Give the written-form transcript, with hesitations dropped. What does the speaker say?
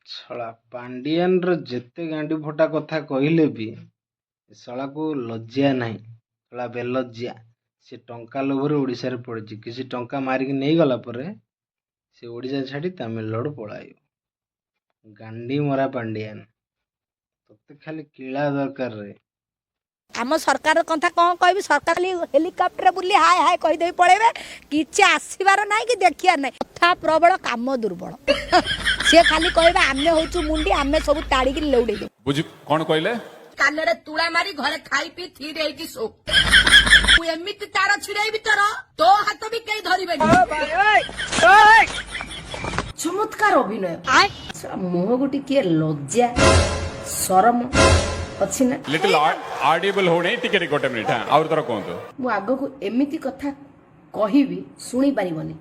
ଶଳା ପାଣ୍ଡିଆନର ଯେତେ ଗାଣ୍ଡି ଫଟା କଥା କହିଲେ ବି ଏ ଶଳାକୁ ଲଜ୍ଜା ନାହିଁ। ଶଳା ବେଲଜ୍ଜା। ସେ ଟଙ୍କା ଲୋଭରେ ଓଡ଼ିଶାରେ ପଡ଼ିଛି। କିଛି ଟଙ୍କା ମାରିକି ନେଇଗଲା ପରେ ସେ ଓଡ଼ିଶା ଛାଡ଼ି ତାମିଲନାଡ଼ୁ ପଳାଇବ। ଗାଣ୍ଡି ମରା ପାଣ୍ଡିଆନ, ତତେ ଖାଲି କିଳା ଦରକାର ରେ। ଆମ ସରକାର କଥା କ'ଣ କହିବି? ସରକାର ଖାଲି ହେଲିକପ୍ଟର ବୁଲି ହାୟ ହାୟ କହିଦେଇ ପଳେଇବେ। କିଛି ଆସିବାର ନାହିଁ କି ଦେଖିବାର ନାହିଁ। କଥା ପ୍ରବଳ, କାମ ଦୁର୍ବଳ। ସିଏ ଖାଲି କହିବେ, ଆମେ ହଉଛୁ ମୁଣ୍ଡି, ଆମେ ସବୁ ତାଡ଼ିକି ଲେଉଡେଇ ଦେବୁ। ବୁଝି କଣ କହିଲେ? କାନରେ ତୁଳା ମାରି ଘରେ ଖାଇ ପିଇ ଥିରେ ହେଇକି ଶୋ। ମୁଁ ଏମିତି ତାର ଛିଡେଇବି ତୋର, ତୋ ହାତ ବି କେହି ଧରିବେନି। ଚମତ୍କାର ଅଭିନୟ। ଶଳା ମୁହଁକୁ ଟିକିଏ ଲଜ୍ଜା ସରମ ଅଛି ନା? ଲିଟିଲ ଅଡିବଲ ହଉନି। ଟିକେ ଟିକେ, ଗୋଟେ ମିନିଟ୍। ହଁ, ଆଉ ଥରେ କୁହନ୍ତୁ। ମୁଁ ଆଗକୁ ଏମିତି କଥା କହିବି, ଶୁଣି ପାରିବନି।